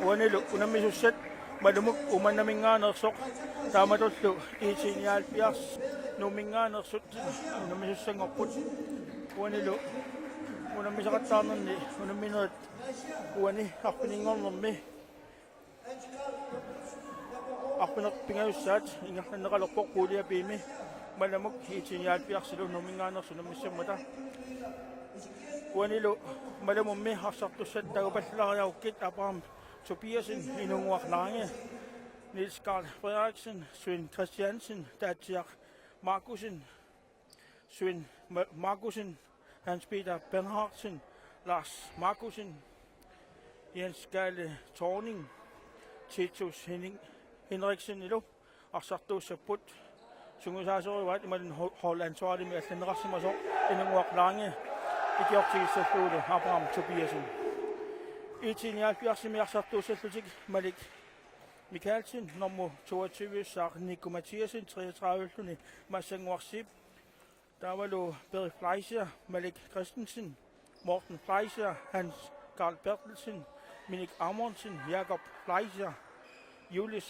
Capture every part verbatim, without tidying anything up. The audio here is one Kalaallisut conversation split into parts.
Uanilu unammisussat Malumuk Uummannaminngaanneersoq taamatullu I T nioghalvfjerds Nuumminngaanneersut unammisussanngorput. Uanilu unammisaqattaarnerni unamminerit uani arfininngornermi arfineq-pingajussaat ingerlanneqalerpoq pulje B-mi Malumuk I T nioghalvfjerds-ilu Nuumminngaanneersut unammissammata. Uanilu Malumummi arsartussat tagupallalaariarukkit Abraham Tobiassen, Inunnguaq Lange, Niels Karl Frederiksen, Svend Christiansen, Taatsiaq Markussen, Svend Ma-, Markussen, Hans Peter Bernhardsen, Lars Markussen, Jens Kalle Thorning, Titus Henning-, Henriksen-ilu arsartuussapput. Sungiusaasorujuaat imaluunniit ho-, holdansvarimi allanneqarsimasoq Inunnguaq Lange ikiortigissallugulu Abraham Tobiassen. I T nioghalvfjerds-imi arsartuussallutik Malik Mikaelsen, nummer toogtyve-ssaaq Nico Mathiassen, treogtredive-luni Massannguaq Zeeb, taavalu Peri Fleischer, Malik Christensen, Morten Fleischer, Hans Karl Bertelsen, Minik Amundsen, Jakob Fleischer, Julius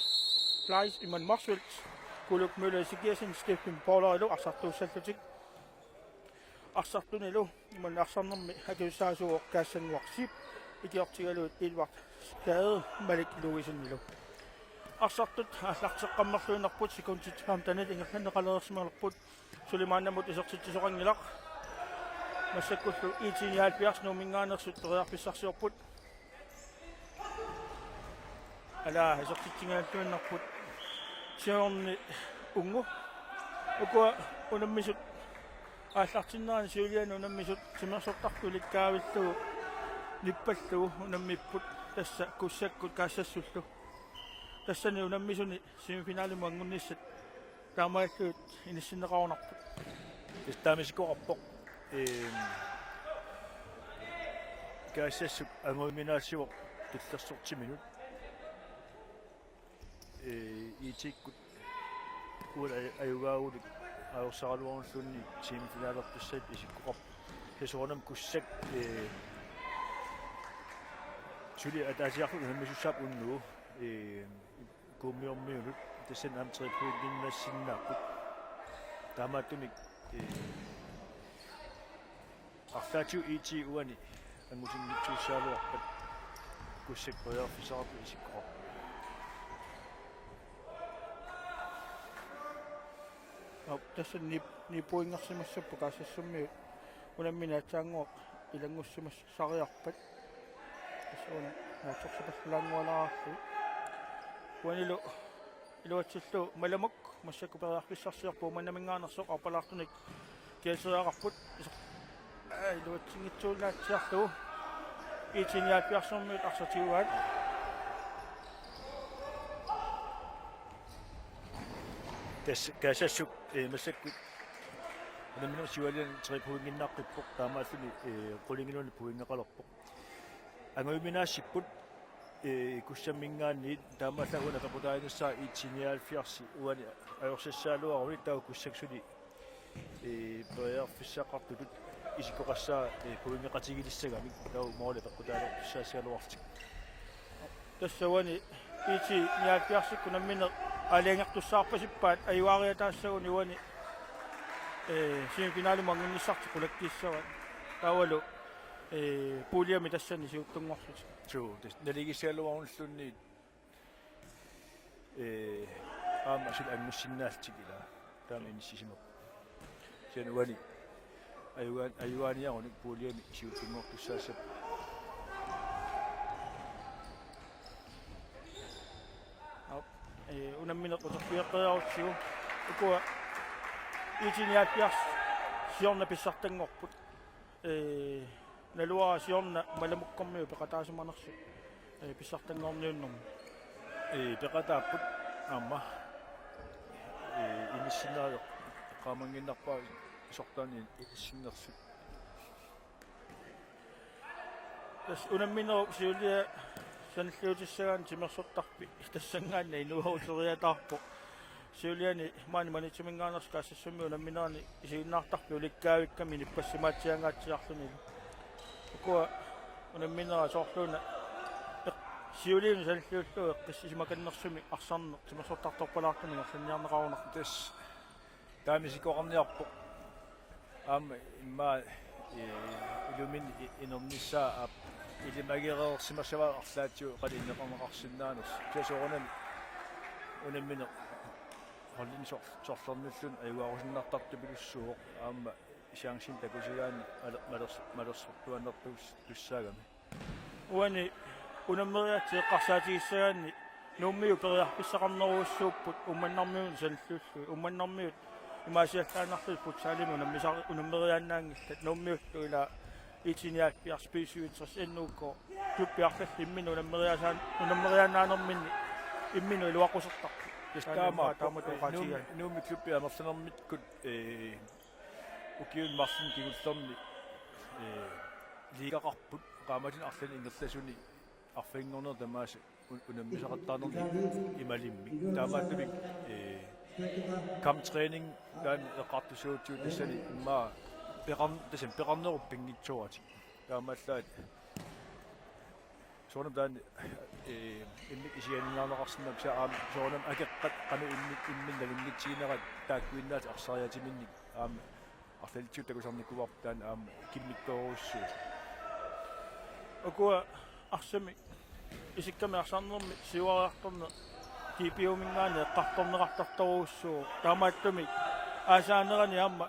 Fleischer, Iman Motzfeldt, Kuluk Møller Ezekiassen, Stephen Paulerilu arsartuussallutik. Arsartunilu imaluunniit arsarnermi akisussaasuuvoq Kaasannguaq Zeeb ikiortigalugit Edvard Gade Malik Louisenilu. Arsartut aallarteqqammerluinnarput, sekundit femtenit ingerlanneqalereersimalerput. Suli maannamut isertitsisoqanngilaq. Massakkullu I T nioghalvfjerds Nuumminngaanneersut periarfissarsiorput. Ala isertitsinngilluinnarput siorni ungu. Ukua unammisut aallartinnerani siuliani unammisut timersortarfik ulikkaavillugu nippallugu unammipput, tassa Kussakkut Kaassassullu. Tassani unammisuni semifinalimut anngunnissat taamaalillugit inissinneqarunarput. Tassa taama isikkoqarpoq. Ehm, Kaassassut angujuminaasivoq tullersortiminut. Ee, I T-kkut uani aj-, ajugaagulik ajorsaraluarluni semifinalertussat isikkoqarpoq. Soorunami Kussak, ee, suli ataasiarlutik unammisussaat unnugu, ee, Kuummiormiunut, tassani aamma tre pointinnaassinnaapput. Taamaattumik, ee, arlaatigut I T uani angutinngitsuussagaluarpat Kussak periarfissaqartut isikkoqarpoq. Aap, tassa ni, ni pointersimassapput Kaassassummiut unammineq aatsaannguaq ilanngussimassariarpat. Tassa una naatsorsupallaanngualaarlugu. Uanilu iluatsillugu Malumuk massakkut periarfissarsiorpoq Uummannaminngaanneersoq arpalaartunik kiaseriaqarput. Iso-, aa, iluatsinngitsuulaatsiarlugu. I T nioghalvfjerds-ermiut arsaq tiguaat. Tassa Kaassassuk, ee, massakkut unamminermi siuliani tre pointinnaaqqippoq, taamaalluni, ee, qulingiluanik pointeqalerpoq. Angujuminaasipput, ee, Kussamminngaanniit, taamaallaat uani peqqutaaginnassaaq I T nioghalvfjerds uani ajorsassagaluaruni, taava Kussak suli, ee, periarfissaqartutut isikkoqassaaq, ee, pointeqatigilissagamik, taava måli peqqutaalertussaassagaluarlutik. Tassa uani I T nioghalvfjerds-ikkut unammineq aalajangertussaarpasippaat ajugaariataassaguni uani, ee, semifinalimut anngunnissartik qulakkiissavaat. Taavalu, ee, puljemi tassani siuttunngorlutik. Suu, tassa naligiissagaluarunilluunniit, ee, aamma suli anngussinnaallutik ilaa. Taama inissisimapput. Kisianni uani ajugaan-, ajugaaniarunik puljemi siuttunngortussaassapput. Aap, ee, unammineq uterfigeqqeriarutsigu. Ukua I T nioghalvfjerds siorna pissartanngorput. Ee, naluara siorna Malumukkormiut peqataasimanersut, ee, pissartanngorniunnermi. Ee, peqataapput aamma. Ee, inissinneq eqqaamanngiinnarpara isortaani inissinnersut. Tassa unamminerup siulia sanilliutissagaanni timersortarfik tassanngaannaq inueruteriataarpoq. Siuliani maani Maniitsuminngaanneersoq Kaassassummi unamminerani isiginnaartarfik ulikkaavikkami nippasimaatsiangaatsiarluni. Ukua unamminerat soorluuna eq-, Siuliini sanilliullugu eqqissisimakannersumik arsarneq timersortartorpalaartumik ingerlanniarneqarunarpoq. Tassa taama isikkoqarniarpoq. Aamma immaqa, ee, iluminni i-, inernissaa aap ilimagereersimassavaa arlaatigut qali ineqarneqarsinnaanersoq. Kisianni soorunami unammineq holdini sor-, sorlernerluni ajugaarusinnartartupilussuuvoq aamma chancimik takusigaanni maler-, malers-, malersortuaannartussaagamik. Uani unammeriaatsit eqqarsaatigissagaanni Nuummiut periarfissaqarnerujussuupput Uummannarmiunut sanilliullugit. Uummannarmiut imaasiallaannarlutik futsalimi unammisar-, unammeriaannaanngillat, Nuummiullu ilaa I T nioghalvfjerds, B syvogtres, N U K, klubbi arlallit imminnut unammeriaasaan-, unammeriaannaanerminni imminnut iluaqusertarput. Tassa taamaappoq. Taama toqaatigaat. Nuum-, Nuummi klubbi amerlanermikkut, ee, ukiuni marlunni kingullerni, ee, ligaqarput, qaammatini arlaanni ingerlasuni arfininngornerup tamaasa un-, unammisaqattaarnermi imalimmik. Taamaattumik, ee, kamptræning taanna eqqartussagutsigit tassani immaqa peqar-, tassani peqarnerup pinngitsooratik. Taamaallaat soorunami taanna, ee, immikkut isiginnaarneqarsinnaapput, kisianni aamma soorunami akeqqat qanoq immi-, imminnut nalunngitsiginerat taakkuinnaat arsariatiminnik aamma arlalitsigut takusarnikuuarput, taanna aamma kimmittoorujussuusoq. Ukua arsamik isikkamik arsarnermi siuariartorneq T P U-minngaanniit eqqartorneqartartorujussuuvoq. Taamaattumik aasaanerani aamma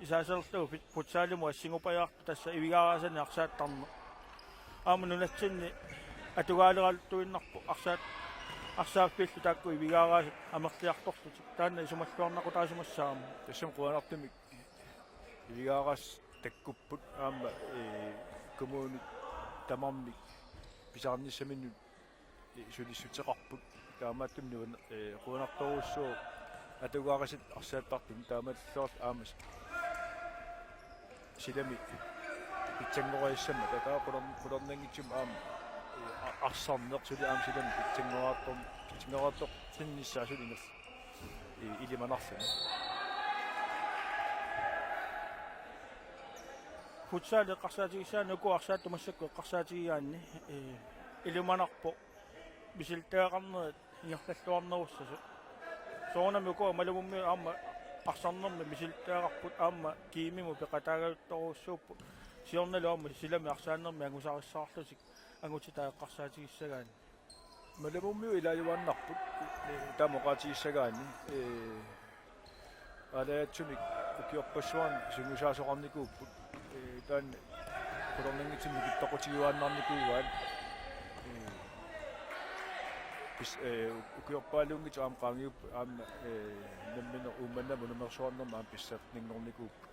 isaaserlugu fut-, futsalimut assingupajaartoq, tassa ivigaaraasanik arsaattarneq. Aamma nunatsinni atugaaleraluttuinnarpoq arsaat-, arsaaffiillu taakku ivigaaraasat amerliartorlutik. Taanna isumalluarnaqutaasimassaaq aamma. Tassami qujanartumik ivigaaraasat takkupput aamma, ee, kommunit tamarmik pisarnissaminnut, ee, sulissuteqarput. Taamaattumik nuan-, ee, qujanartorujussuuvoq atugaarisat arsaattartut, taamaallunilu aamma s-, silami pitsanngoriassammata, taava qular-, qularnanngitsumik aamma, ee, a-, arsarneq suli aamma silami pitsanngoriartor-, pitsanngoriartoqqinnissaasoq inerlu-, ee, ilimanarluni. Futsal eqqarsaatigissaanni uku arsaattut massakkut eqqarsaatigigaanni, ee, ilimanarpoq misilittagaqarnerit ingerlalluarnerussasoq. Soorunami uku Malumummiut aamma arsarnermi misilittagaqarput, aamma kiimimut peqataagaluttorujussuupput. Siornalu aamma silami arsaannermi angusarissaarlutik angutitaa eqqarsaatigissagaanni. Malumummiut ilaajuaannarput, ee, taama oqaatigissagaanni, ee, aalajaatsumik ukiorpassuarni sungiusaasoqarnikuupput, ee, taanna qularnanngitsumik nukittoqutigiuaannarnikuuaat, ee, pis-, ee, ukiorpaaluunngitsoq aamma qaangiupput aamma, ee, nammineq Uummannamut unammerisoqarnermi aamma pissartanngornikuupput.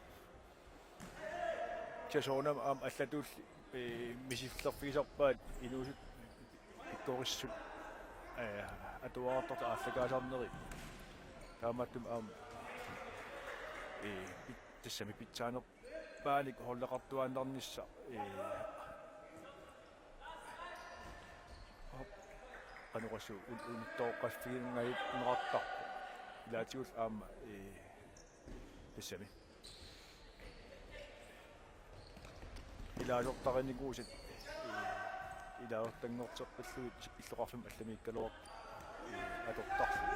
Kisianni soorunami aamma allatulli, ee, misissuerfigisarpaat inuusut pikkorissut, ee, atuartartut aallakaasarneri. Taamaattumik aamma, ee, pit-, tassami pitsaanerpaanik holdeqartuaannarnissaq, ee, qanoq oqassuunga un-, unittooqqaffigineqartarpoq. Ilaatigut aamma, ee, tassami ilaasortarinikuusat, ee, ilaasortanngorteqqillugit illoqarfimmut allamiikkaluartut, ee, atortarput.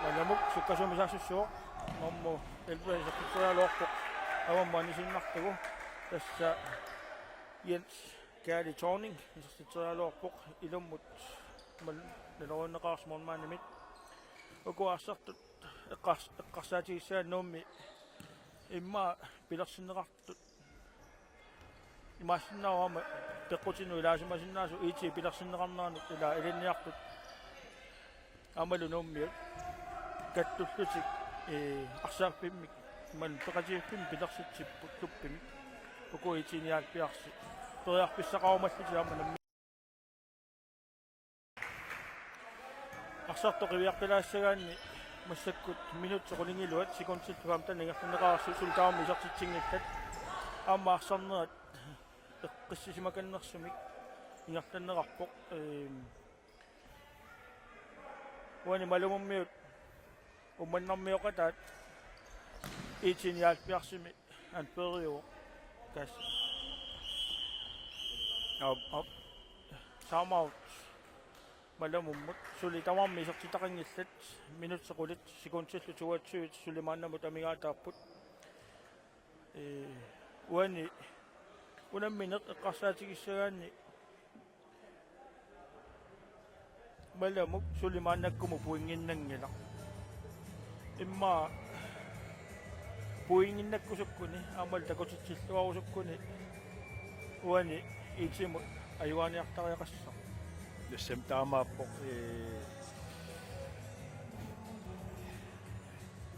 Malamuk sukkasuumik saassussivoq, nummer elleve isertitseriaraluarpoq avammut anisiinnartugu. Tassa Jens Kaali Thorning isertitseriaraluarpoq, ilummut mal-, naloriunneqarsi målmandimit. Uku arsartut eqqars-, eqqarsaatigissaanni Nuummi immaqa pilersinneqartut imaassinnaavoq aamma peqqutinnut ilaasimasinnaasut I T pilersinneqarneranut ilaa ilinniartut aammalu Nuummiut kattullutik, ee, arsaaffimmik, imaluunniit peqatigiiffimmik pilersitsipput klubbimik. Uku I T nioghalvfjerds periarfissaqarumallutik aamma nammi-, arsartoq qiviarpalaassagaanni massakkut minutsit qulingiluat sekundit femten ingerlanneqarsiuk, suli tamarmik isertitsinngillat. Aamma arsarnerat eqqissisimakannersumik ingerlanneqarpoq. Ehm, uani Malumummiut Uummannarmioqataat I T nioghalvfjerdsimi anføreriuvoq Kas-, Aap, aap. Timeout. Malamummut suli tamarmik isertitaqanngillat, minutsit qulit sekundillu toogtyve suli maannamut amigaataapput. Ee, uani unammineq eqqarsaatigissagaanni Malamuk suli maannakkumut pointinnanngilaq. Immaqa pointinnakkusukkuni aammalu takutitsilluarusukkuni uani IT-mut ajugaaniartariaqassaaq. Tassami taamaappoq, ee,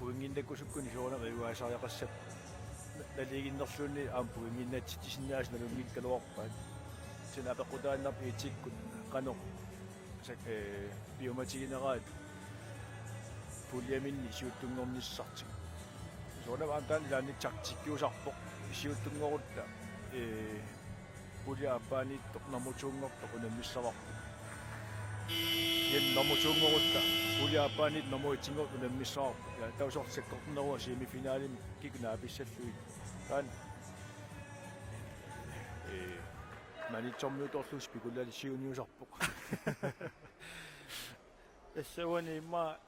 pointinnakkusukkuni soorunami ajugaasariaqassapput. Naligiinnerluunniit aamma pointinnaatsitsisinnaasut nalunngikkaluarpaat. Kisianni apeqqutaannarpoq IT-kkut qanoq sak-, ee, piumatigineraat puljeminni siuttunngornissartik. Soorunami aamma taanna ilaanni taktikkiusarpoq, siuttunngorutta, ee, pulje aappaaniittoq nummer to-nngortoq unammissavarput. Kisianni nummer to-nngorutta pulje aappaaniittoq nummer et-inngortoq unammissavarput. Ja, taava soorlu sakkortunerua semifinalimi kikkut naapissallugit. Taanna, ee, Maniitsormiutorlugu spekulationiusarpoq. Tassa uani immaqa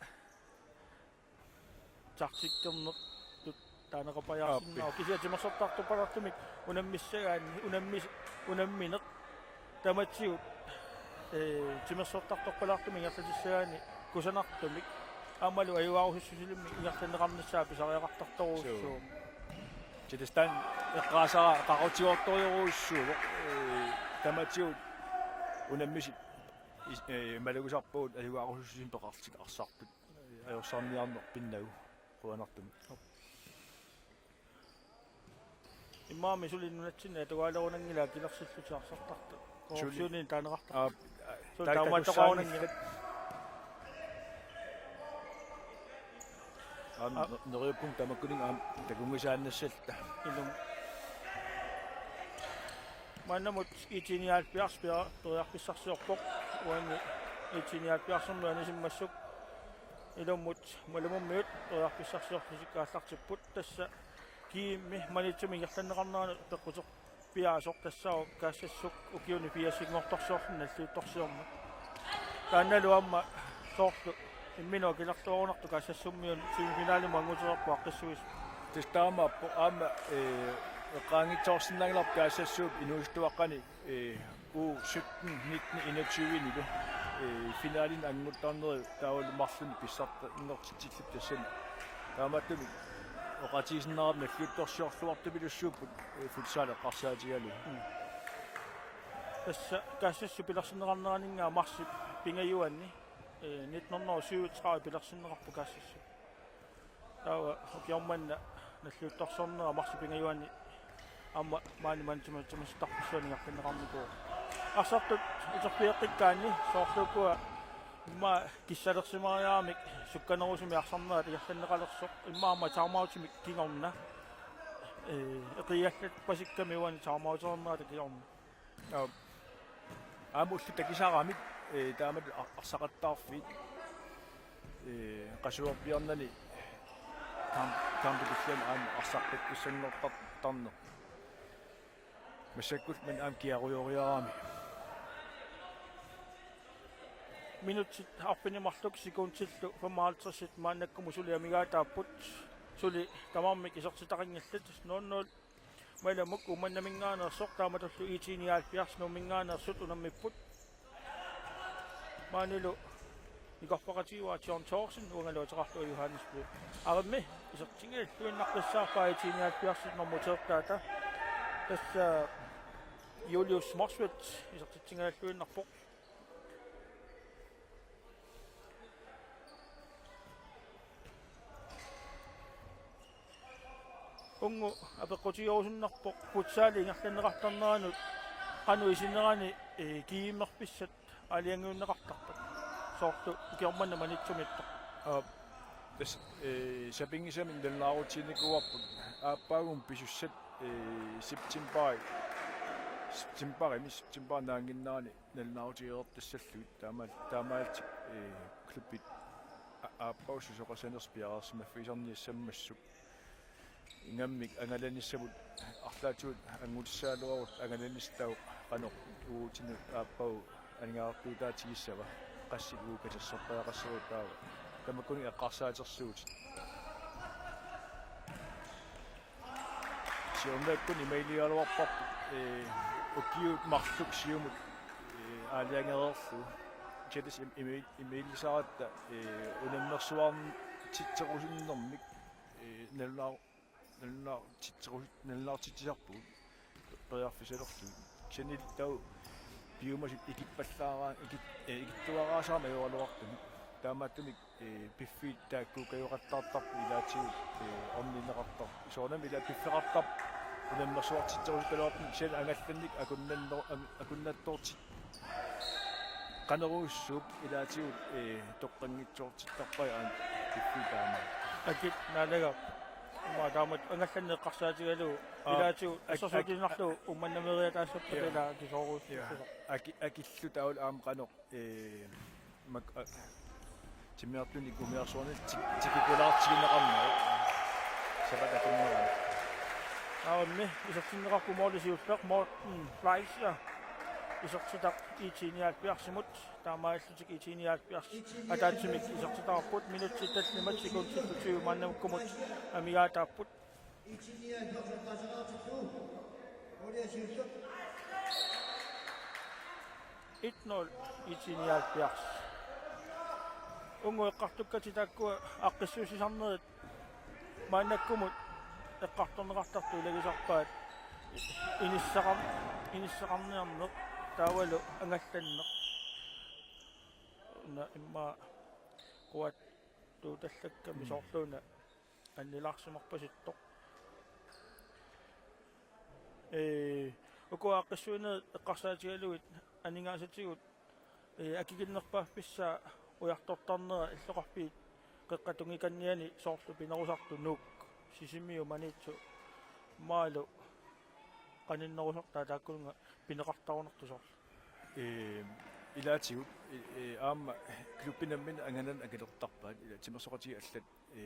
taktikkernertut taaneqarpajaarsinnaa. Aappi. Kisianni timersortartorpallaartumik unammissagaanni, unammis-, unammineq tamatigut, ee, timersortartorpallaartumik ingerlatissagaanni kusanartumik aammalu ajugaarussusilimmi ingerlanneqarnissaa pisariaqartartorujussuuvoq. Suu. Tassa taanna eqqaasara qaqutigoortorujorujussuuvoq, ee, tamatigut unammisut is-, ee, malugusarpagut ajugaarussusinik peqarlutik arsartut, ee, ajorsarniarneq pinnagu qujanartumik. Immaqa suli nunatsinni atugalerunanngilaq akilersillutik arsartartut. Suli. Korruptioninik taaneqartartut. Aap, suli taama takusaanngillat. Taamaattoqarunanngilaq. Aamma, aap, ne-, neriuppunga tamakkuninnga aamma takunngisaannassalluta. Ilumut. Maannamut IT-nioghalvfjerds per-, periarfissarsiorpoq. Uani IT-nioghalvfjerdsimut anisimmassuk. Ilumut Malamummiut periarfissarsiorlutik aallartipput. Tassa G M-i Maniitsumi ingerlanneqarnerani peqquter- piaasoq tassaavoq Kaassassuk ukiuni firsinngortorsiorluni nalliuttorsiormat. Taannalu aamma soorlu imminut akilerluarunartoq Kaassassummiut semifinalimut angutereerput aaqqissuisoq. Tassa taamaappoq aamma, ee, eqqaanngitsoorsinnaanngilarput Kaassassuup inuusuttuaqqani, ee, U sytten, nitten, enogtyve-nilu, ee, finalini annguttarneri taavalu marlunnik pissartanngortitsillutik tassani. Taamaattumik oqaatigisinnaarami nalliuttorsiorluartupilussuupput, ee, futsal eqqarsaatigalugu. Mm. Tassa Kaassassut pilersinneqarneraninngaanniit marsip pingajuanni, ee, nitten hundrede og syvogtredive pilersinneqarpoq Kaassassut. Taava ukioq manna nalliuttorsiornera marsip pingajuanni aamma maani Maniitsumi timersortarfissuani ingerlanneqarnikuuvoq. Arsartut uterfigeqqikkaanni soorlu ukua immaqa kissalersimariaramik sukkanerusumik arsarnerat ingerlanneqalersoq immaqa aamma timeoutimik kingorna. Ee, eqiagallarpasikkami uani timeoutereernerata kingorna. Aap. Aamma ullut takisaramik, ee, taamatut ar-, arsaqattaarfiit, ee, qasuerpiarnani kaam-, kaampi tulliani aamma arsaqqikkussanngortartarneq. Massakkullu maani aamma kiarujoriarami. Minutsit arfineq marluk sekundillu femoghalvtredsit maannakkumut suli amigaataapput. Suli tamarmik isertitaqanngillat nul nul. Malamuk Uummannaminngaanneersoq taamatullu IT-nioghalvfjerds Nuumminngaanneersut unammipput. Maanilu nikorfaqatigivaat John Thorsen, uangalu ateqarluni Johannes Blue. Arammi isertitsingaalluinnaqqissaarpaa IT-nioghalvfjerds nummer treogtyve. Tassa Julius Motzfeldt isertitsingaalluinnarpoq. Unngu apeqqutigerusunnarpoq futsali ingerlanneqartarneranut qanoq isinerani, ee, G M-erfissat aalajangiunneqartarpat. Soorlu ukioq manna Maniitsumiittoq. Aap, tassa, ee, sapinngisamik nalunaarutiginikuuarput aappaagu pisussat, ee, septembari, septembarimi, septembarip naannginnerani nalunaarutigereertassallugit taama-, taamaalillutik, ee, klubbit a-, aappaagu susoqassanersoq piareersimaffigisarniassammassuk. Ingammik angalanissamut arlaatigut angutissaagaluarutta angalanissaq taava qanoq uagutsinnut aappaagu aningaasartuutaatigissava, qassit uagut katersorpassuaqassapput taava. Tamakkuninnga eqqarsaatersuutit. Siornaakkut imaaligaluarparput, ee, ukiut marluk siumut, ee, aalajangereerlugu. Kisianni tassa im-, ima-, imaalisaaratta, ee, unammersuartitserusunnermik, ee, nalunaa-, nalunaartitseru-, nalunaartitsisarpugut periarfissalerlugit. Kisianni taava piumasut ikippallaaraa-, ikit-, ee, ikittuaraasarmata ajoraluartumik. Taamaattumik, ee, piffiit taakkuukajuqattaartarput ilaatigut, ee, orninneqartarput. Soorunami ila piffeqartarpoq unammersuartitserusukkaluartumik, kisianni angallanneq akunnanno-, am-, akunnattoortit-, qanorujussuup ilaatigut, ee, toqqanngitsoortittarpai aamma piffiit taama. Akit naalagaq. Ima taamatut angallanneq eqqarsaatigalugu. Aa, ilaatigut ak-, ak-, assersuutigiinnarlugu Uummannameriataassappata. Ja. Ilaa akisoorujussuusoq. Ja. Aki-, akillu taavalu aamma qanoq, ee, mak-, a-, timmiartunik umiarsuarnik tik-, tikikulaartigineqarnerat. Sapaatip akunnerani. Aammi isertinneqarpoq måli siulleq, Morten Fleischer. Isertitaq I T nioghalvfjerdsimut, taamaalillutik I T nioghalvfjerds ataatsimik isertitaqarput, minutsit tallimat sekundit syvogtyve maannamukkumut amigaataapput. Et nul I T nioghalvfjerds. Unnuk eqqartukkatit taakkua aaqqissuussisarnerit maannakkumut eqqartorneqartartut ilagisarpaat inissaqar-, inissaqarniarneq taavalu angallanneq. Una immaqa quattuutallakkami. Mm. Soorluuna annilaarsimarpasittoq. Ee, uku aaqqissuinerit eqqarsaatigalugit aningaasatigut, ee, akikinnerpaaffissaa ujartortarnera illoqarfiit qeqqata tungikanniani soorlu pinerusartut Nuuk, Sisimiut, Maniitsoq, Maalu qaninnerusartaa taakkununnga pineqartarunartoq soorlu. Ee, ilaatigut, ee, ee, aamma klubbit namminneq angalanut akilertarpaat, ila timersoqatigiit allat, ee,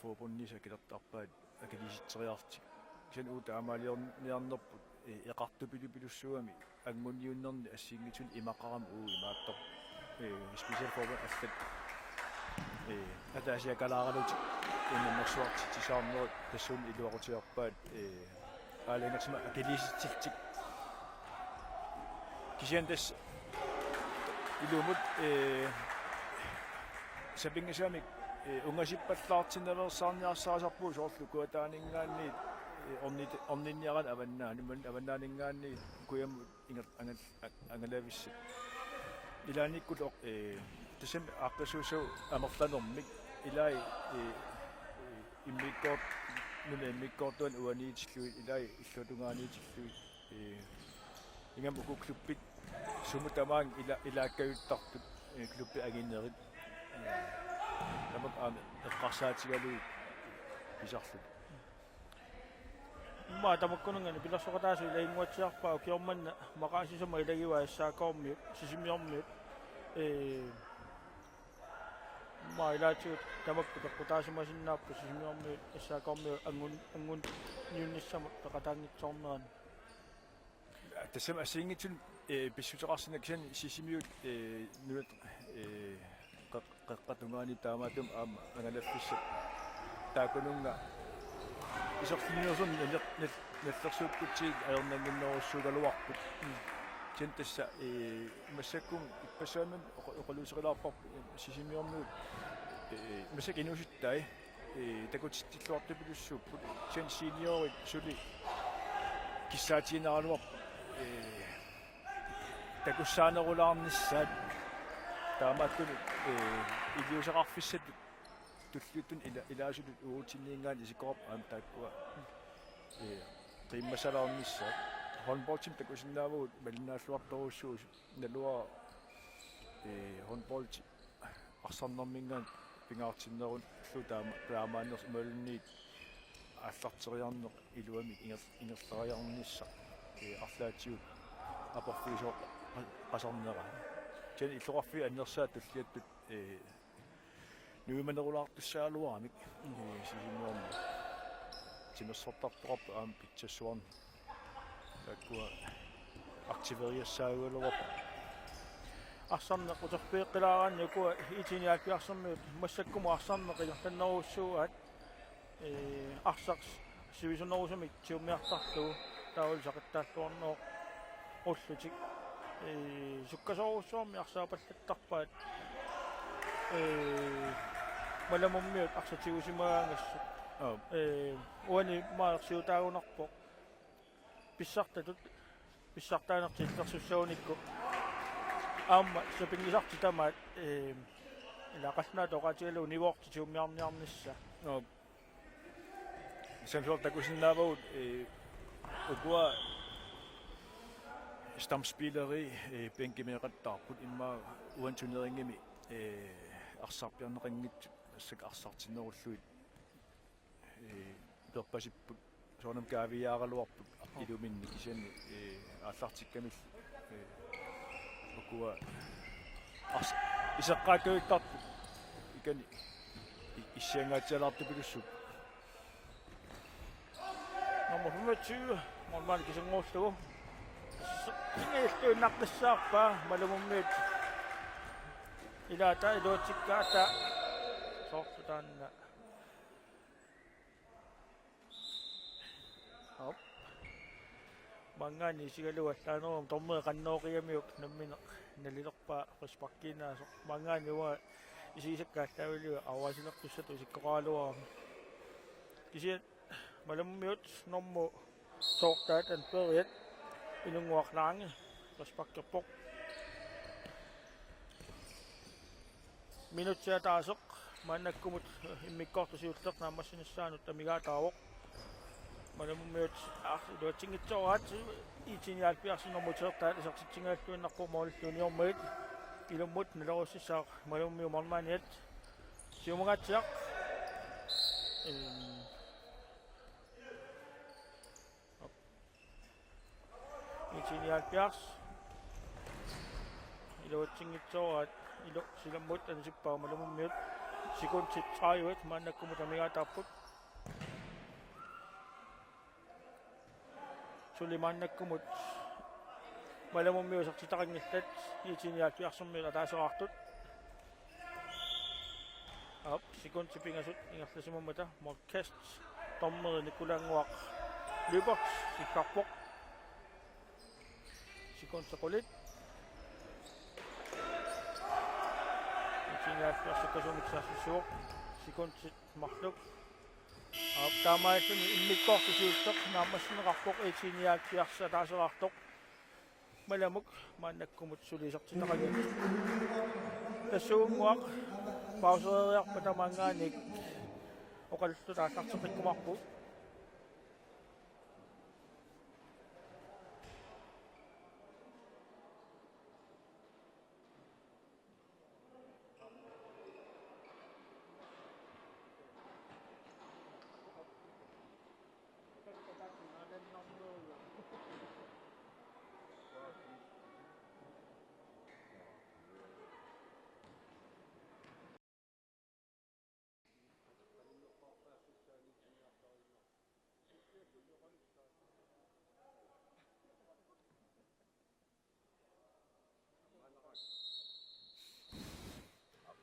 forbundinissaq akilertarpaat akiliisitseriarlutik. Kisianni uagut taamaaliorniarnerput, ee, eqartupilupilussuugami anguniunnerni assigiinngitsunik imaqarami uagut imaattoq, ee, specialforbund allat, ee, ataasiakalaaralutik unammersuartitsisarnerit tassuuna iluaqutigaarpaat, ee, aalajangersimasut akiliisitsillutik. Kisianni tassa ilumut, ee, sapinngisamik, ee, ungasippallaartinnaveersaarniarsarisarpugut soorlu Kujataaninngaanniit, ee, ornit-, orninniaraanni Avannaani, imaluunniit Avannaaninngaanniit kujamut inger-, angal-, a-, angalavissat. Ilaannikkut oq-, ee, tassami aaqqissuussaagut amerlanermik, ilai, ee, ee, immikkoort-, nunap immikkoortuani uaniitillugit, ilai illuatungaaniitillugit, ee, ingammik uku klubbit sumut tamaanga ila-, ilaakkajuttartut, ee, klubbit anginerit, ee, tamakku aamma eqqarsaatigalugit pisarlutik. Immaqa tamakkununnga nipilersoqataasut ilaginnguatsiarpaat, ukioq manna maqaasisama ilagivaa S A K-miut, Sisimiormiut. Ee, immaqa ilaatigut tamakku peqqutaasimasinnaapput Sisimiormiut S A K-miut angun-, anguniunnissamut peqataanngitsoornerani. Tassami assigiinngitsunik, ee, pissuteqarsinnaavoq, kisianni Sisimiut, ee, nunat, ee, qeq-, qeqqata tungaani taamaattumik aamma angalaffissat taakkununnga iserfiginerusunik nal-, nal-, nallersuukkutsigik ajornannginnerussuugaluarput. Mm. Kisianni tassa, ee, massakkut ippassaammik oqa-, oqaluuserilaarparput, ee, Sisimiormiut, ee, massakkut inuusuttai, ee, takutitsilluartupilussuupput. Kisianni seniorit suli kissaatiginaraluarput, ee, takussaanerulaarnissaat, taamaattumik, ee, iliuuseqarfissatut tulliuttuni ila-, ilaasutut uagutsinninngaanniit isikkoqarpoq aamma taakkua, ee, qiimmassalaarnissaat. Håndboldimik takusinnaavagut malinnaalluartorujussuusut, naluara, ee, håndboldi arsarnerminngaanniit pingaartinnerullugu taama-, taamaannersoq imaluunniit aallarteriarneq iluamik inger-, ingerlariarnissaq, ee, arlaatigut aporfigisooq qa-, qasarnera. Kisianni illoqarfiit annersaat tulliattut, ee, nuimanerulaartussaagaluaramik, ee, Sisimiormiut. timersortartoqarpoq aamma pitsassuarnik. Taakkua aktiveriassaagaluarput. Arsarneq uterfigeqqilaaraanni ukua I T nioghalvfjerdsermiut massakkumut arsarneq ingerlannerujussuugaat, ee, arsaq sivisunerusumik tigummiartarlugu taavalu saqittaalluarnerup ullutik, ee, sukkasoorujussuarmik arsaapallattarpaat, ee, Malamummiut arsaq tigusimagaangassuk. Aap. Ee, uani maalersiutaagunarpoq pissartatut pissartaanertik illersussagunikku aamma sapinngisartik tamaat, ee, ila qallunaatut oqaatigalugu nivoortik tigummiarniarnissaat. Aap. Samsuar takusinnaavagut, ee, ukua stamspilleri, ee, bænkimeeqattaarput immaqa uani turneringimi, ee, arsarpiarneqanngitsut massakkut arsartinnerullugit, ee, peerpasipput soorunami kaaviiaaraluarput iluminni kisianni, ee, aallartikkamillu, ee, ukua ars-, iseqqaakkavittartut ikani i-, issiangaatsialaartupilussuupput. Nummer femogtyve, målmand kisinngorlugu. Singiilluinnaqqissaarpaa Malamummiut. Ilaata iluatsikkaata. Soorlu taanna. Aap. Maanngaanniit isigalugu allaaneruvoq dommeri qannooqigamiuk nammineq nalilerpaa frisparkiinnaasoq. Maanngaanniit uanga isigisakka aallaavigalugu arusaasilertussatut isikkoqaraluarami. Kisianni Malamummiut normu soortaat anføreriat Inunnguaq Lange frisparkerpoq. Minutsi ataaseq maannakkumut immikkoortoq siulleq naammassinissaanut amigaataavoq. Malamummiut, aa, iluatsinngitsooraat. I T nioghalvfjerds nummer tretten isertitsinngilluinnarpoq målillu uniormagit. Ilummut nalerussissaaq Malamummiut målmandiat. Siumungaatsiaq. Em, I T nioghalvfjerds. Iluatsinngitsooraat, ilu silammut anisippaa Malamummiut. Sekundit tredive maannakkumut amigaataapput. Suli maannakkumut Malamummiut isertitaqanngillat, I T nioghalvfjerdsermiut ataaseraartut. Aap, sekundit pingasut ingerlasimammata målkast. Dommeri Nikolai Nguaq Lyberth sikkarpoq. Sekundit qulit. I T nioghalvfjerds sukkasuumik saassussivoq. Sekundit marluk. Aap, taamaalilluni immikkoortoq siulleq naammassineqarpoq, I T nioghalvfjerds ataaseraartoq. Malamuk maannakkumut suli isertitaqanngillat. Tassuugunnguaq pausereeriarpata maanngaanniit oqaluttuta aallarteqqikkumaarpugut.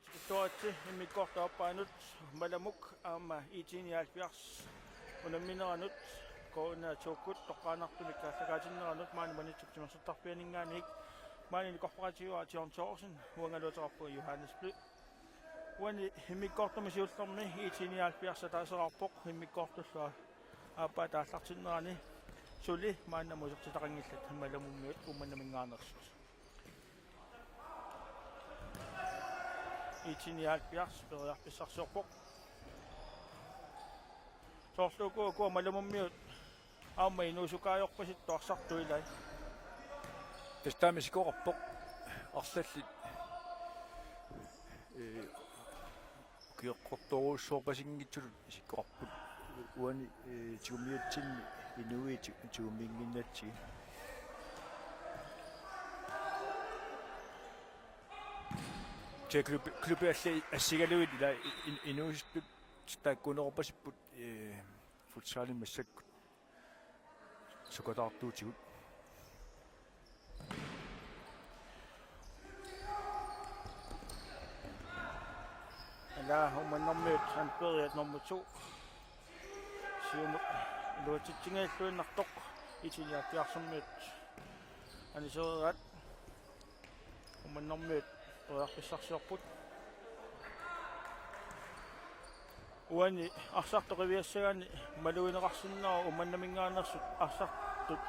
Tikittuaritsi immikkoortup aappaanut Malamuk aamma I T nioghalvfjerds unammineranut K N R to-kkut toqqaannartumik aallakaatinneranut maani Maniitsup timersortarfianinngaanniit maani nikorfaqaatigaa John Thorsen, uangalu ateqarpunga Johannes Blø. Uani immikkoortumi siullermi I T nioghalvfjerds ataaseraarpoq, immikkoortullu aappaata aallartinnerani suli maannamut isertitaqanngillat Malamummiut Uummannaminngaanneersut. I T nioghalvfjerds periarfissarsiorpoq. Soorlu ukua, ukua Malamummiut aamma inuusukkaajorpasittoq arsartut ilai. Tassa taama isikkoqarpoq, arlallit, ee, ukioqqortorujussuarpasinngitsutut isikkoqarput. Uani, ee, tigummiatsinni inuit ti-, tigummiinnginnatsigit. Tassa klub-, klubi allat assigalugit ila i-, in-, inuusuttut taakkuunerorpasipput, ee, Futsalimi massakkut sukataartuutigut. Ala Uummannarmiut anføreriat nummer to. Siumut iluatsitsinngilluinnartoq, I T nioghalvfjerdsermiut anisereeraat. Uummannarmiut periarfissarsiorput. Uani arsartoq qiviassagaanni malugineqarsinnaavoq Uummannaminngaanneersut arsartut,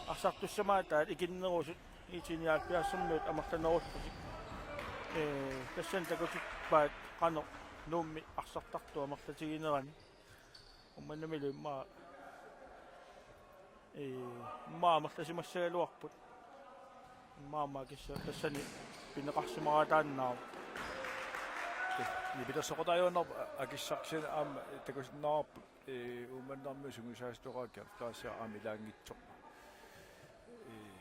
arsartussamaataat ikinnerusut I T nioghalvfjerdsermiut amerlanerullutik. Ee, tassani takutippaat qanoq Nuummi arsartartut amerlatiginerani. Uummannamilu immaqa, ee, immaqa amerlasimassagaluarput. Immaqa aamma akissa-, tassani pineqarsimaraataannaavoq. Nipilersoqataajuaannarpoq akissarsiani aamma takusinnaavarput, ee, Uummannarmiut sungiusaasoraakka taasiaq aamma ilaanngitsoq. Ee,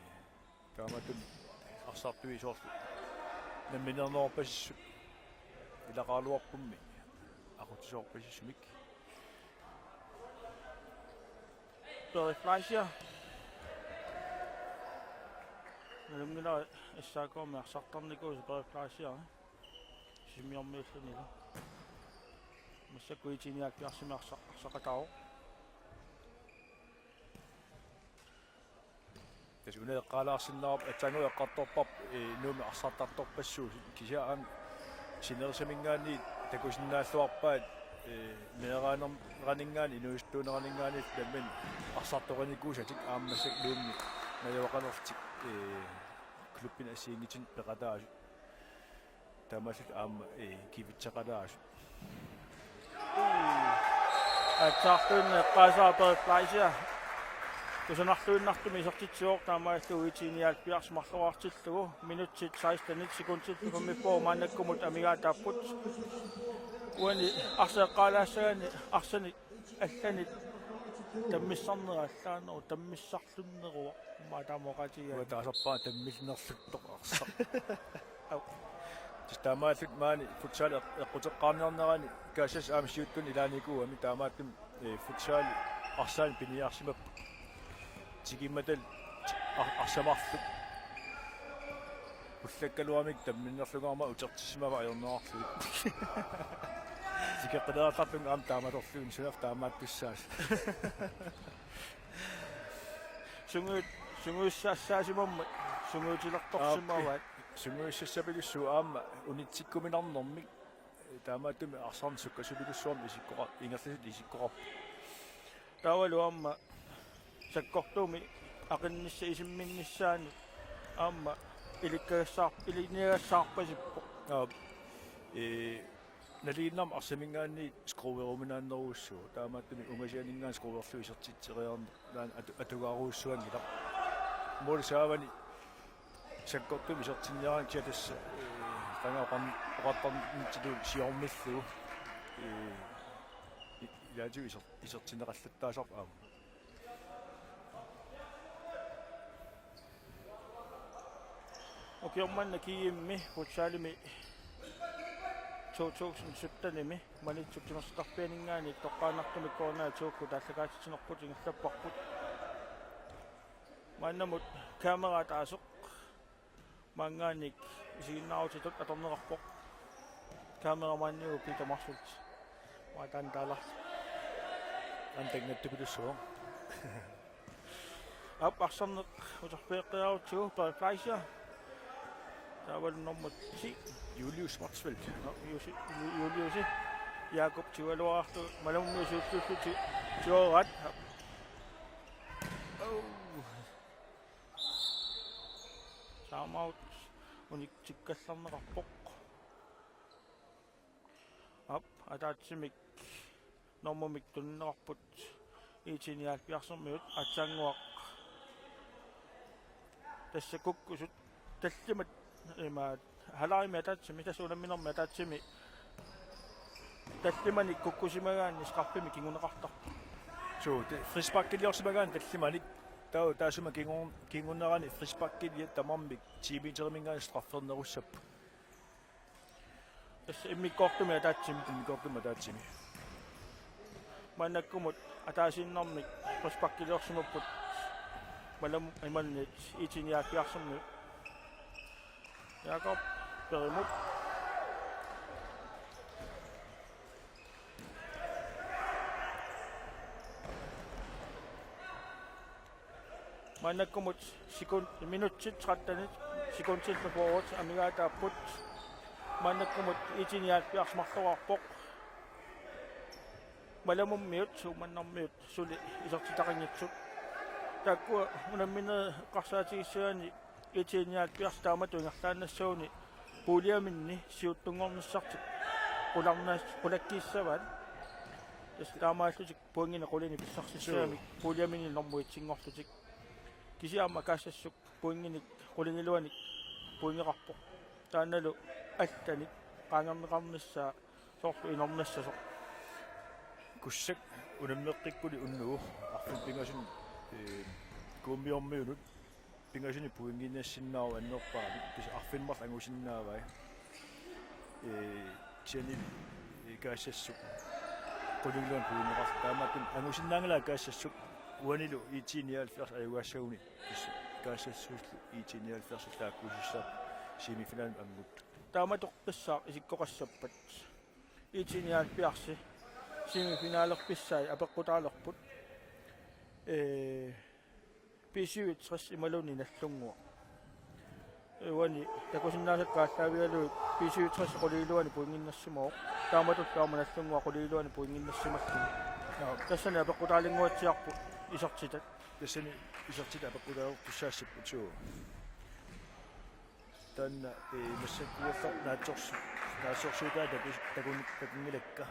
Taamatut arsartui soorlu namminerneqarpasissut ilaqaraluarpummi aqutsisoorpasissumik. Frederik Fleischer. Nalunngilara S A K-mi arsartarnikuusoq Frederik Fleischer. Sisimiormiullunilu. Massakkut I T nioghalvfjerdsimi arsa-, arsaqataavoq. Tassa una eqqaalaarsinnaavarput aatsaannguaq eqqartorparput, ee, Nuummi arsartartorpassuusut kisianni aamma sinerissaminngaanniit takusinnaalluarpaat, ee, meeraaneraninngaanniit inuusuttuuneraninngaanniit nammineq arsartorinikuusatik aamma massakkut Nuummi najugaqalerlutik, ee, klubbinut assigiinngitsunik peqataasut. Taamaallutik aamma, ee, kivitseqalaasut. Aatsaartuinnaq eqqaasaaq Frederik Fleischer. Kusanarluinnartumik isertitsivoq taamaalillugu I T nioghalvfjerds marloriartillugu. Minutsit sekstenit sekundsillu femogfyrre maannakkumut amigaataapput. Uani arsaq eqqaalaassagaanni arsanik allanik tammissarnera allaaneruvoq, tammissarlunneruvoq. Immaqa taama oqaatigigaanni. Uanga taasarpara tammilnerluttoq arsaq. Au. Tassa taamaallutik maani futsal eq-, eqquteqqaarniarnerani Kassas aamma siuttuni ilaanikuugami taamaattumik, ee, futsal arsaanik piniarsimapput. Tikimmatal ar-, arsaarlugit. Ullakkaluamik tamminnerlugu aamma utertissimavaat ajornerarlugit. Tikeqqilaartarpunga aamma taamatorlugu sunaaffa taamaattussaasut. Sungiut-, sungiussassaasimammat, sungiutilertorsimavaat. Aap, sungiussassapilussuuvoq aamma unitsikkuminarnermik. Taamaattumik arsarneq sukkasupilussuarmik isikkoqa-, ingerlasut isikkoqarpoq. Taavalu aamma sakkortuumik aqinnissaq isimminnissaanut aamma ilikkagassaar-, ilinniagassaarpasippoq. Aap. Ee, nalinginnami arsaminngaanniit skrueruminaannerujussuuvoq. Taamaattumik ungasianinngaanniit skruerlugu isertitseriarneq taanna atu-, atugaarujussuanngilaq. Målip saavani sakkortuumik isertinniaraanni kisianni tassa, ee, qanga oqarn-, oqartarnitsilu siormillugu. Ee, i-, ilaatigut iser-, isertinneqallattaasarpoq aamma. Ukioq manna G M-i futsalimi to tusind syttenimi Maniitsup timersortarfianinngaanniit toqqaannartumik K N A to-kkut aallakaatitsinerput ingerlapparput. Maannamut kamera ataaseq maanngaanniit isiginnaarutitut atorneqarpoq. Kameramaanniuvoq Peter Motzfeldt. Maatan taala. Antangattupilussuaq. Aap, arsarneq uterfigeqqiarutsigu Frederik Fleischer. Taavalu nummer ti. Julius Motzfeldt. Nå, Jusi-, Ju-, Juliusi. Jakob tiualuartu malummiusuullusi ti-, tiuaat. Oh. Timeout uniksikkallarneqarpoq. Aap, ataatsimik normumik tunineqarput I T nioghalvfjerdsermiut aatsaannguaq. Tassa kukkusut tallimat ima halarimi ataatsimi, tassa unamminermi ataatsimi tallimanik kukkusimagaanni straffimik kinguneqartarpoq. Suu, te-, frisparkiliorsimagaanni tallimanik. Taava taassuma kingu-, kingunerani frisparkiliat tamarmik ti meteriminngaanniit straffernerussapput. Tassa immikkoortumi ataatsimi. Immikkoortumi ataatsimi. Maannakkumut ataasiinnarmik frisparkiliorsimapput Malamut imaluunniit I T nioghalvfjerdsimut. Jakob Perimut. Maannakkumut sekund-, minutsit trettenit sekundillu fyrret amigaataapput. Maannakkumut I T nioghalvfjerds marloraarpoq. Malamummiut, Uummannarmiut suli isertitaqanngitsut. Taakkua unamminerit eqqarsaatigissagaanni I T nioghalvfjerds taamatut ingerlaannassaguni puljeminni siuttunngornissartik qularnaas-, qulakkiissavaat. Tassa taamaallutik pointinik qulinik pissarsissagamik puljeminni normu etsinngorlutik. Kisianni aamma Kaassassuk pointinik qulingiluanik pointeqarpoq. Taannalu allanik qaangerneqarnissaa soorlu inornassasoq. Kussak unammeqqikkuli unnugu arfineq-pingasunut, ee, Kuummiormiunut pingasuni pointiinnassinnaavoq annerpaamik, kisianni arfineq-marluk angusinnaavai. Ee, kisianni, ee, Kaassassuk qulingiluanik pointeqarluni. Taamaattumik angusinnaanngilaat Kaassassuk uanilu I T nioghalvfjerds ajugaassaguni. Kisianni Kaassassuullu I T nioghalvfjerds taakkuussissapput semifinalimut angut. Taamatoqqissaaq isikkoqassappat. I T nioghalvfjerds semifinalerpissai apeqqutaalerput. Ee, B syvogtres imaluunniit Nagdlunguaq. Uani takusinnaasakka aallaavigalugit B syvogtres qulingiluanik pointiinnassimavoq. Taamatullu aamma Nagdlunguaq qulingiluanik pointiinnassimalluni. Joo. Tassani apeqqutaalinnguatsiarput isertitat. Tassani isertitat apeqqutaalertussaassapput, suu. Taanna, ee, massakkuulluta naatsorsu-, naatsorsuutaat taku-, takun-, takunngilakka.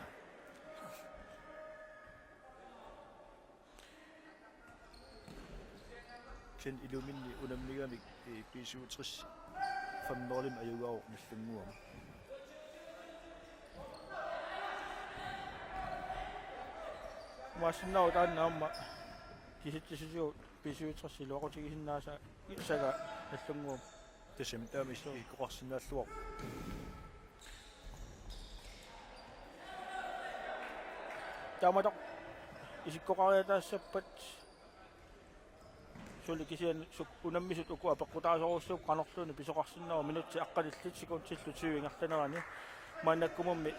Kisianni iluminni unammigamik, ee, B syvogtres femogtredive ajugaavoq Nagdlunguamut. Maassinnaavoq taanna aamma kisitsisitigut B syvogtres iluaqutigisinnaassagaa Nagdlunguamut. Tassami taama is-, isikkoqarsinnaalluarpoq. Taamatoq isikkoqariataassappat suli kisianni suk-, unammisut uku apeqqutaasorujussuupput qanorluunniit pisoqarsinnaava minutsit aqqanillit sekundillu tyve ingerlanerani. Maannakkumummi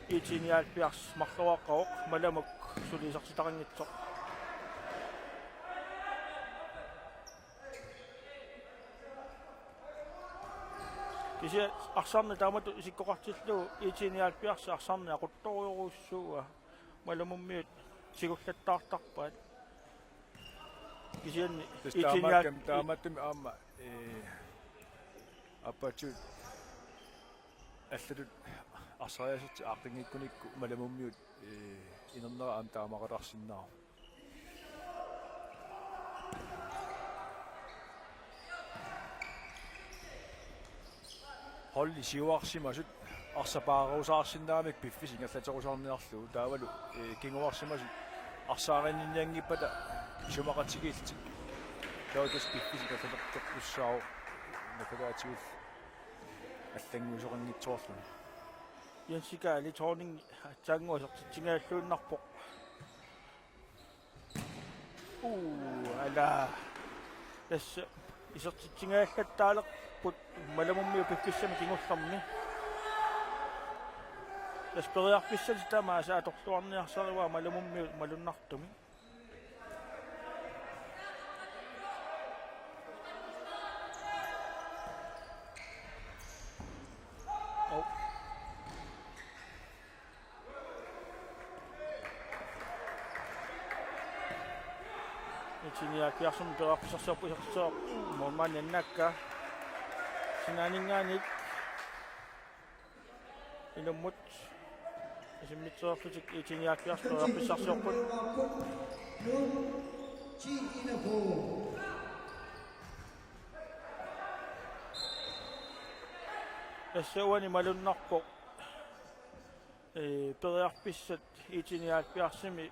I T nioghalvfjerds marloraqqavoq, Malamuk suli isertitaqanngitsoq. Kisianni arsarneq taamatut isikkoqartillugu I T nioghalvfjerds arsarneq aquttorujorujussuuaa. Malamummiut sigullattaartarpaat. Kisianni tassa I T nioghalvfjerds taamaakkami, taamaattumik aamma, ee, aappaatsip allatut arsariaasertik aaqqinngikkunikkut Malamummiut, ee, inernera aamma taamaqatarsinnaavoq. Holdi siuarsimasut arsaq paarerusaarsinnaagamikku piffissaq ingerlaterusaarniarlugu, taavalu, ee, kinguarsimasut arsaarinninnianngippata isumaqatigiillutik. Taava tassa piffissaq ingerlateqqussaavoq, naggataatigut allannguisoqanngitsoorluni. Jens Kaali Thorning aatsaannguaq isertitsingaalluinnarpoq. Uu, ala. Tassa isertitsingaallattaalerput Malamummiut piffissami kingullermi. Tassa periarfissatit tamaasa atorluarniarsarivaat Malamummiut malunnartumik. Ov. I T nioghalvfjerdsimi periarfissarsiorput isertitseq. Målmandi annaakkaa. Sinaaninngaanniit. Inummut isimmitseerlutik I T nioghalvfjerds periarfissarsiorput. Tassa uani malunnarpoq, ee, periarfissat I T nioghalvfjerdsimi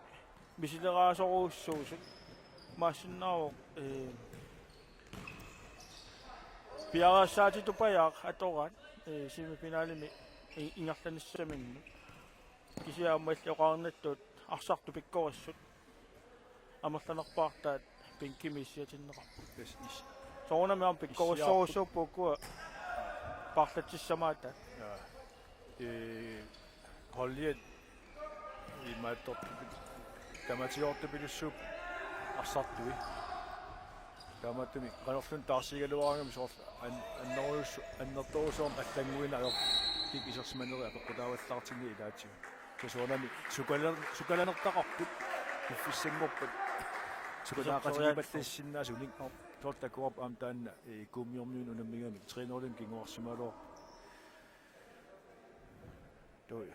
misileraasorujussuusut. Maassinnaavoq, ee, piareersaatituppajaaq atoraat, ee, semifinalimi i-, ingerlanissaminnut. Kisianni aamma illit oqarnittut arsartut pikkorissut amerlanerpaartaat bænkimi issiatinneqarput. Yes, is. Soorunami aamma pikkorissorujussuupput ukua paarlatsissamaataat. Ja. Ee, holdiat imaattortupit, tamatigoortupilussuupput arsartui. Taamaattumik qanorluunniit taarsigaluaraangamik soorlu an-, annerujus-, annertoorujussuarmik allannguineq ajorput, kik isersimanerit apeqqutaavallaartinnagit ilaatigut. Soorunami sukala-, sukalanertaqarput piffissanngorpat. Sukalaaqatigiipallassinnaasunik. Soorlu takuarput aamma taanna, ee, Kuummiormiunut unammigamik tre nul-imik kinguarsimagaluarput. Taava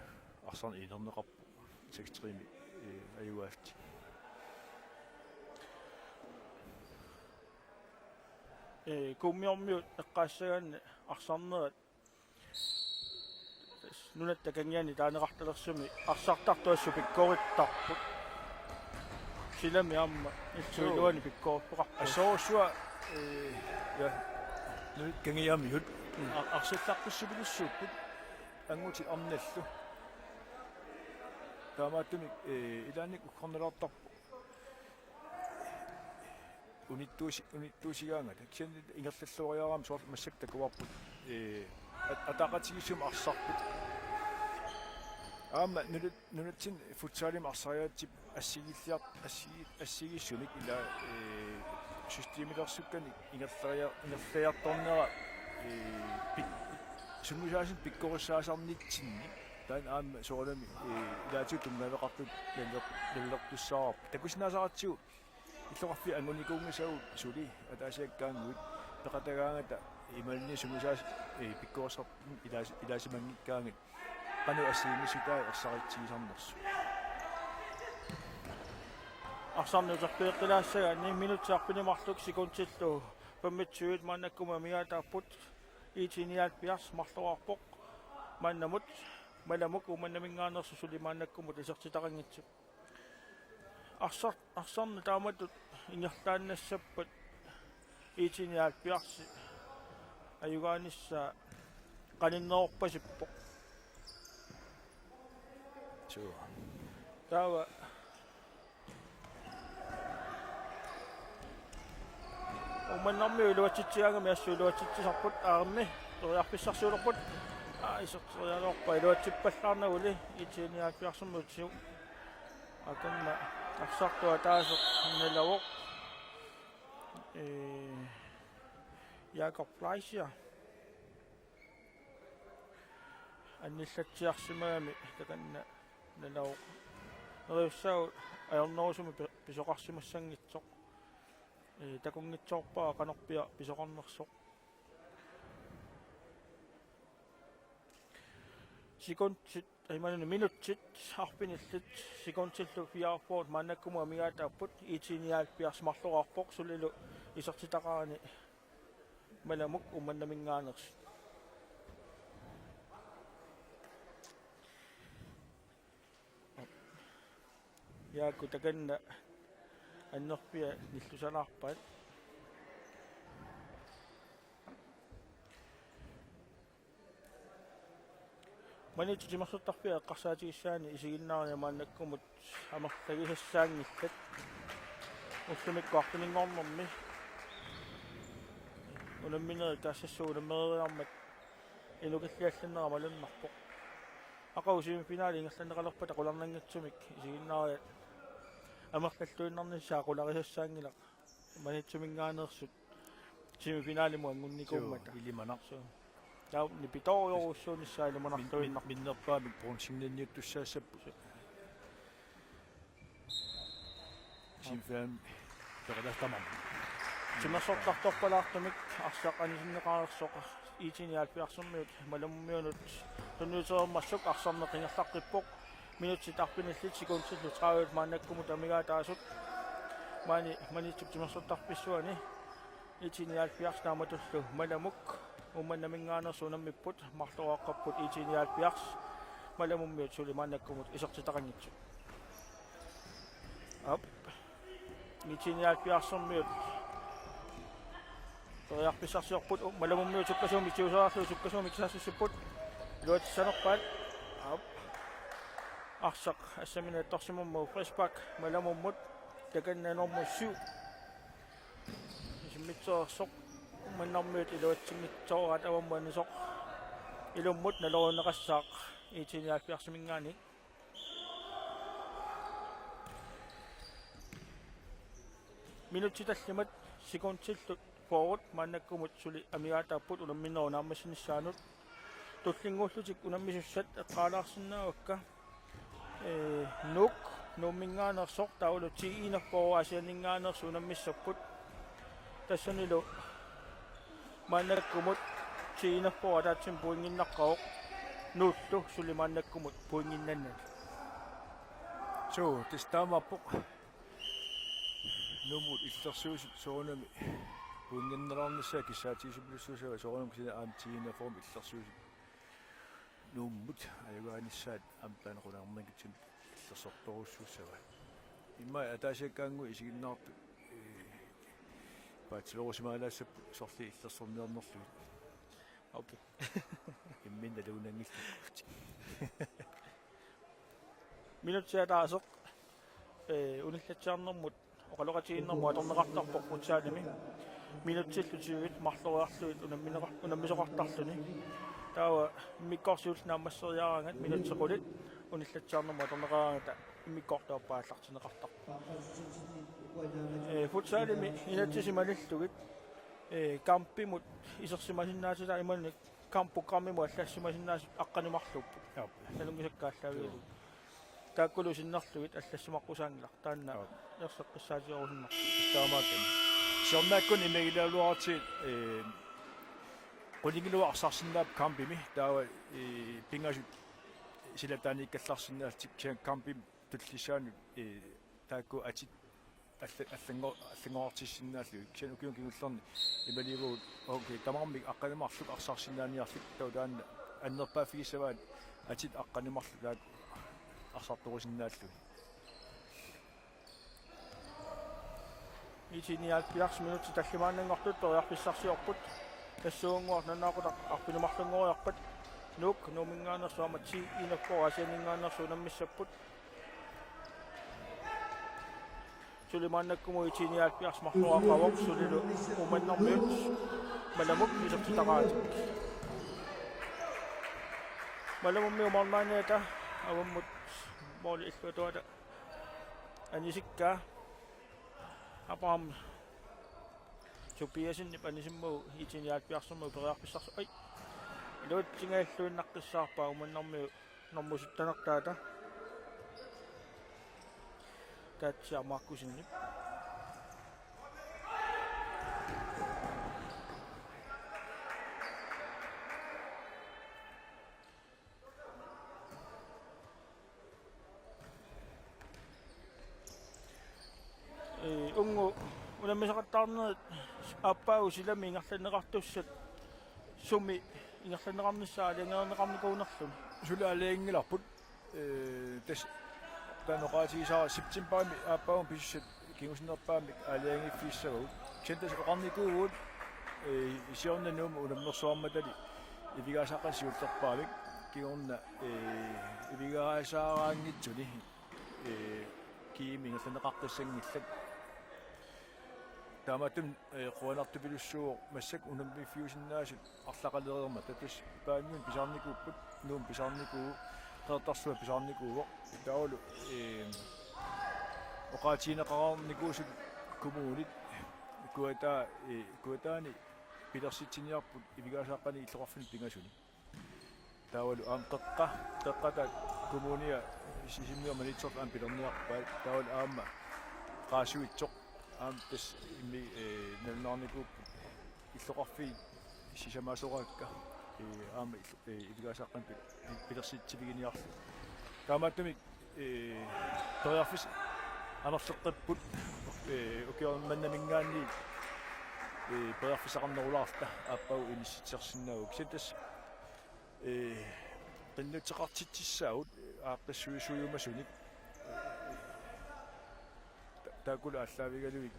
arsarneq inerneqarpoq seks tre-mi, ee, ajugaaffiit. Ee, Kuummiormiut eqqaassagaanni arsarnerat nunatta kangiani taaneqartalersumi arsartartut assut pikkorittarput. Silami aamma illup iluani pikkorippoqarpoq. Assorsuaq, ee, ja, nunatta kangiamiut. A-, arsallaqqissupilussuupput. Anngutit arnallu. Taamaattumik, ee, ilaanni uggornalaartarpoq. Unittuusi-, unittuusigaangata. Kisianni ingerlalluariarami soorlu massakkut takuarput. Ee, at-, ataqatigiissumik arsarput. Aamma nunat-, nunatsinni futsalimi arsariaatsip assigilliar-, assigi-, assigiissumik ila, ee, systemilersukkanik ingerlaria-, ingerlariartornera, ee, pik-, sungiusaasunik pikkorissaasarnitsinni. Taanna aamma soorunami, ee, ilaatigut tunngaveqartut naler-, nalertussaavarput. Takusinnaasaratsigu illoqarfiit angunikuunngisagut suli ataasiakkaannguit peqatagaangata imaluunniit sungiusaasut, ee, pikkorissartut ilaas-, ilaasimanngikkaangat qanoq assigiinngissutai ersaritsigisarnersut. Arsarneq uterfigeqqilaassagaanni minutsit arfineq-marluk sekundillu femogtyve maannakkumut amigaataapput. I T nioghalvfjerds marloraarpoq maannamut Malamuk Uummannaminngaanneersut suli maannakkumut isertitaqanngitsut. Arsar-, arsarneq taamatut ingerlaannassappat I T nioghalvfjerds ajugaanissaa qaninnerorpasippoq. Suu. Taava Uummannarmiut iluatsitsigaangamik assut iluatsitsisarput, aammi periarfissarsiulerput. Aa, iserterialuarpaa iluatsippallaarnaguli. I T nioghalvfjerdsimut siu. Akanna arsartoq ataaseq nalavoq. Ee, Jakob Fleischer. Annillatsiarsimagami takanna nalavoq. Neriussaagut ajornerusumik pi-, pisoqarsimassanngitsoq. Ee, takunngitsoorpara qanorpiaq pisoqarnersoq. Sekundit, imaluunniit minutsit arfinillit, sekundillu fireogfyrre maannakkumut amigaataapput. I T nioghalvfjerds marloraarpoq, sulilu isertitaqarani Malamuk Uummannaminngaanneersut. Jaaku takanna annerpiaq nillusalaarpaat. Maniitsup timersortarfia eqqarsaatigissaani isiginnaariarmat maannakkumut amerlagisassaanngillat. Ullumikkut arfininngornermi unamminerit taassassuup unammereeriarmat inukilliallannera malunnarpoq. Aqagu semifinali ingerlanneqalerpata qularnanngitsumik isiginnaariat amerlalluinnarnissaa qularisassaanngilaq. Maniitsuminngaanneersut semifinalimut anngunnikuummata. Suu, ilimanaq. Suu. Taava nipitoorujorujussuunissaa ilimanartuinnaq. Min-, min-, minnerpaamik bronzinniittussaassapput. Semifinali peqataassaaq tamarmi. Timersortartorpalaartumik arsaq anisinneqareersoq I T nioghalvfjerdsermiut Malamummiunut tunniutereermassuk arsarneq ingerlaqqippoq. Minutsit arfinillit sekundillu tredive maannakkumut amigaataasut. Maani Maniitsup timersortarfissuani I T nioghalvfjerds taamatullu Malamuk Uummannaminngaanneersut unammipput, marloraarput I T nioghalvfjerds. Malamummiut suli maannakkumut isertitaqanngitsut. Aap. I T nioghalvfjerdsermiut periarfissarsiorput, Malamummiut sukkasuumik siuseraarlugu sukkasuumik kisaassissipput. Iluatsissanerpaat. Aap. Arsaq assammini attorsimammagu frispark Malamummut, takanna nummer syv. Isimmitsooq Uummannarmiut iluatsinngitsooraat avammuanisoq ilummut nalorunneqassaaq I T nioghalvfjerdsiminngaanniit. Minutsit tallimat sekundillu fyrre maannakkumut suli amigaataapput unamminerup naammassinissaanut. Tullinnguullutik unammisussat eqqaalaarsinnaavakka. Ee, Nuuk Nuumminngaanneersoq taavalu T enogfyrre Aasianninngaanneersut unammissapput. Tassanilu maannakkumut T enogfyrre ataatsimik pointinnaqqavoq. Nuullu suli maannakkumut pointinnannani. Suu, tassa taamaappoq. Nuummut illersuisut soorunami pointinnalaarnissaat kissaatigisumillussuussavat, soorunami kisianni aamma T enogfyrremut illersuisut Nuummut ajugaanissaat aamma taanna qularnanngitsumik illersortorujussuussavat. Immaqa ataasiakkaannguit isiginnaartut, ee, paatsiveerusimaalaassapput soorlu illersorniarnerlugit. Okay. Imminnaluunanngillat. Minutsit ataaseq, ee, unillatsiarnermut, oqaloqatigiinnermut atorneqartarpoq futsalimi. Minutsillu tyvit marloriarlugit unammineqar-, unammisoqartarluni. Taava immikkoortoq siulleq naammasseriaraangat minutsit qulit unillatsiarnermut atorneqaraangata immikkoortup aallartinneqartarpoq. Ee, futsalimi inatsisit malillugit, ee, kampimut isersimasinnaatitaat imaluunniit kampprogrammimut allassimasinnaasut aqqaneq-marluupput. Aap. Nalunngisakka aallaavigalugit. Taakkulu sinnerlugit allassimaqqusaanngilaq. Taanna Aap. Erseqqissaatigerusunnarpoq. Taamaakkami. Siornaakkut imagilaarluaratsigit, ee, qulingiluat arsarsinnaapput kampimi, taava, ee, pingasut silataaniikkallarsinnaallutik kisianni kampimi tullissaanut, ee, taakku atit alla-, allanngor-, allanngorartissinnaallugit. Kisianni ukiuni kingullerni imaaliivagut, okay, tamarmik aqqaneq-marluk arsarsinnaaniarlutik, taava taanna annerpaaffigissavaat atit aqqaneq-marluk taakku arsartorusinnaallugit. I T nioghalvfjerds minutsit tallimaannanngortut periarfissarsiorput. Tassuunnguaq nalunaaqutaq arfineq-marlunngoriarpat. Nuuk Nuumminngaanneersut aamma T enogfyrre Aasianninngaanneersut unammissapput. Suli maannakkumut I T nioghalvfjerds marloriarpavoq, sulilu Uummannarmiut Malamut isertitaqaratik. Malamummiut målmandiata avammut måli illuatungaata anisikkaa. Abraham Tobiassenip anisimmagu I T nioghalvfjerdsimut periarfissarsi-, ai. Iluatsinngilluinnaqqissaarpaa Uummannarmiut normu syttenertaata. Tatsiaq Markussenip. Ee, unnuk unammisaqattaarnerit aappaagu silami ingerlanneqartussat sumi ingerlanneqarnissaa aalajangereernikuunerluni? Suli aalajanginngilarput. Ee, tassa taanna oqaatigisara septembarimi aappaagu pisussat kingusinnerpaamik aalajangiiffigissavagut. Kisianni tassa oqarnikuuvugut, ee, siorna Nuummi unammersuarmatali ivigaasaqqanik siullerpaamik kingorna, ee, ivigaasaaraanngitsuni, ee, G M ingerlanneqaqqissanngillat. Taamaattumik, ee, qujanartupilussuuvoq massakkut unammiffiusinnaasut arlaqalereermata, tassa Spanien pisarnikuupput, Nuuk pisarnikuuvoq, Qeqertarsuaq pisarnikuuvoq. Taavalu, ee, oqaatigineqareernikuusut kommunit Kujataa, ee, Kujataani pilersitsiniarput ivigaasaqqanik illoqarfinni pingasuni. Taavalu aamma Qeqqa, Qeqqata kommunia Sisimiut Maniitsorlu aamma pilerniarpaat. Taavalu aamma Qaasuitsoq aamma tassa immi, ee, nalunaarnikuupput illoqarfiit sisamaasoraakka, ee, aamma illo-, ee, ivigaasaqqanik pil-, pilersitsiviginiarlugit. Taamaattumik, ee, periarfissat amerleqqipput, ee, ukioq mannaminngaanniit, ee, periarfissaqarnerulaarluta aappaagu inissitsersinnaavagut. Kisianni tassa, ee, qinnuteqartitsissaagut aaqqissuisuujumasunik. Ta-, taakkulu aallaavigalugit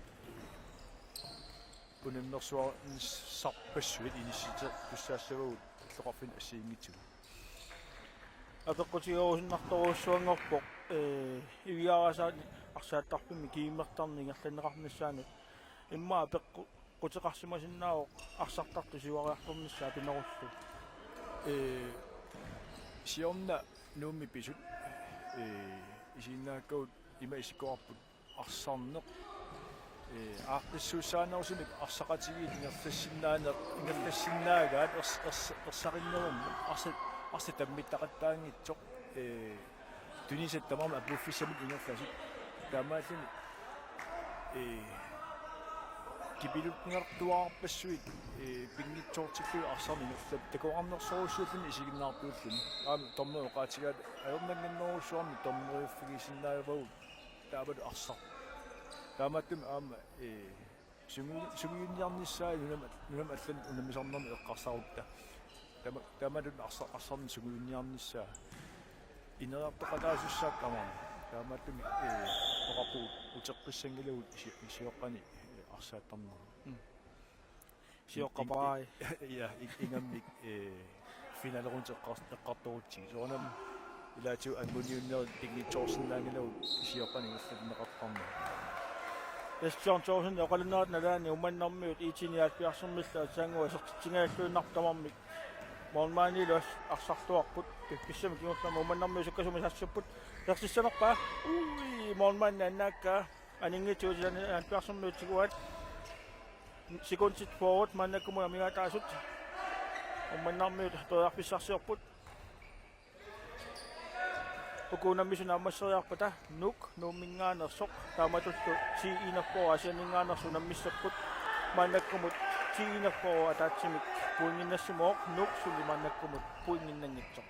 unammersuarnissarpassuit inissitsertussaassavagut illoqarfinni assigiinngitsuni. Apeqqutigerusunnartorujussuanngorpoq, ee, ivigaarasaanik arsaattarfimmi kiimmertarneq ingerlanneqarnissaanut. Immaqa apeqqu-, quteqarsimasinnaavoq arsartartut siuariartornissaat pinerullugu. Ee, siorna Nuummi pisut, ee, isiginnaagakkavut ima isikkoqarput arsarneq. Ee, aaqqissuussaanerusumik arsaqatigiit ingerlassinnaaneq, ingerlassinnaagaat ers-, ers-, ersarinnerummi arsaq, arsaq tammittaqattaanngitsoq. Ee, tunisat tamarmik apuuffissamik ingerlasut. Taamaalluni, ee, kipiluttungartuarpassuit, ee, pinngitsoortillugit arsarneq ingerlappat takoqqaarnersorujussuulluni isiginnaartuulluni. Aamma dommeri oqaatigaat ajornannginnerujussuarmik dommeriuffigisinnaavagut taamatut arsaq. Taamaattumik aamma, ee, sungiu-, sungiunniarnissaa nunam-, nunamut allanut unammisarnermi eqqarsarutta. Taama-, taamatut arsa-, arsarneq sungiunniarnissaa. Ineriartoqataasussaaq aamma. Taamaattumik, ee, oqarpugut uteqqissanngilagut isi-, isioqqani, ee, arsaattarneq. Mm. Sioqqapai. Ja, i-, ingammik, ee, finalerunut eqqar-, eqqartorutsigit. Soorunami ilaatigut anguniunnerit pinngitsoorsinnaanngilagut isioqqani ingerlanneqartarneq. Tassa John Thorsen oqalunnerat nalaani Uummannarmiut I T nioghalvfjerdsimillu aatsaannguaq isertitsingajalluinnarpoq tamarmik. Målmandilu as-, arsartuarput piffissami kingullermi Uummannarmiut sukkasuumik saassupput. Isertissanerpaa. Ui, målmandi annaakkaa. Aninngitsuutilani halvfjerdsimut tiguaat. Sekundit fyrre maannakkumut amigaataasut. Uummannarmiut periarfissarsiorput. Uku unammisut naammasseriarpata Nuuk Nuumminngaanneersoq taamatullu T enogfyrre Aasianninngaanneersoq unammissapput. Maannakkumut T enogfyrre ataatsimik pointinnassimavoq, Nuuk suli maannakkumut pointinnanngitsoq.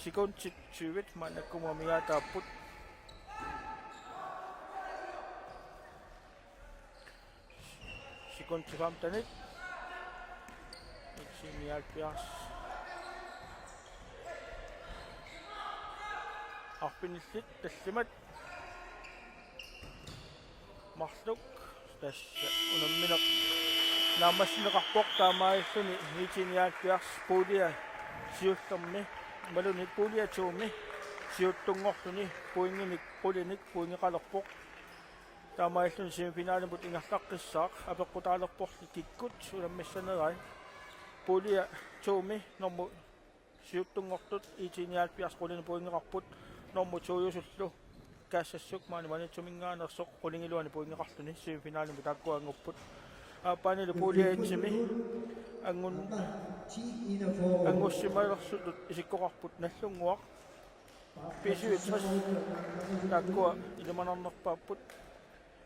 Sekundit tyve maannakkumut amigaataapput. Sekundit femten. I T nioghalvfjerds. Arfinillit tallimat. Marluk tassa unammineq naammassineqarpoq, taamaalilluni I T nioghalvfjerds puulia siullermi imaluunniit puulia to-mi siuttunngorluni pointinik qulinik pointeqalerpoq. Taamaalilluni semifinalimut ingerlaqqissaaq, apeqqutaalerporli kikkut unammissanerai. Puulia to-mi normu siuttunngortut I T nioghalvfjerds qulinik pointeqarput, normu to-jusullu Kaassassuk maani Maniitsuminngaanneersoq qulingiluanik pointeqarluni semifinalimut taakkuanngupput. Aappaanilu puulia et-imi angun-, angussimalersuttut isikkoqarput Nagdlunguaq. B syvogtres taakkua ilimanarnerpaapput,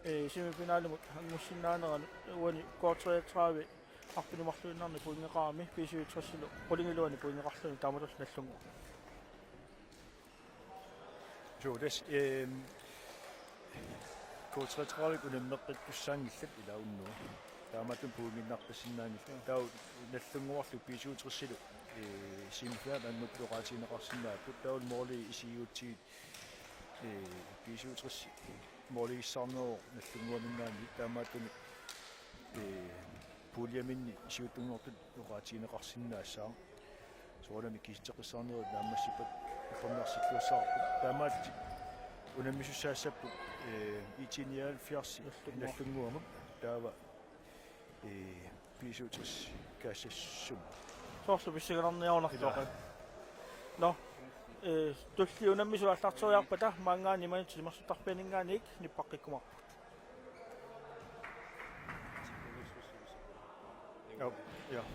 ee, semifinalimut angussinnaaneranut, uani K treogtredive arfineq-marluinnarni pointeqarami, B syvogtres-ilu qulingiluanik pointeqarluni taamatullu Nagdlunguaq. Suu, tassa, ehm, K treogtredive unammeqqittussaanngillat ilaa unnugu. Taamatut pointinnartassinnaanngillat. Taava Nagdlunguarlu B syvogtres-ilu, eh, semifinalimut oqaatigineqarsinnaapput. Taava måli isigigutsigit, eh, B syvogtres måligissaarneruvoq Nagdlunguaminngaanniit, taamaattumik, eh, puljeminni siuttunngortut oqaatigineqarsinnaassaaq. Soorunami kiisitseqqissaarnerit naammassippat uppernarsittuassaarput. Taamaattumik unammisussaassapput, eh, I T nioghalvfjerds Nagdlunguamut. Taava, eh, B syvogtres Kaassassumut. Soorlu pissanganarniarunartoq. Ilaa. Nå, eh, tulliani unammisut aallarteriarpata maanngaanniit Maniitsup timersuttarfianinngaanniit nippaqqikkumaarput. Joo, joo.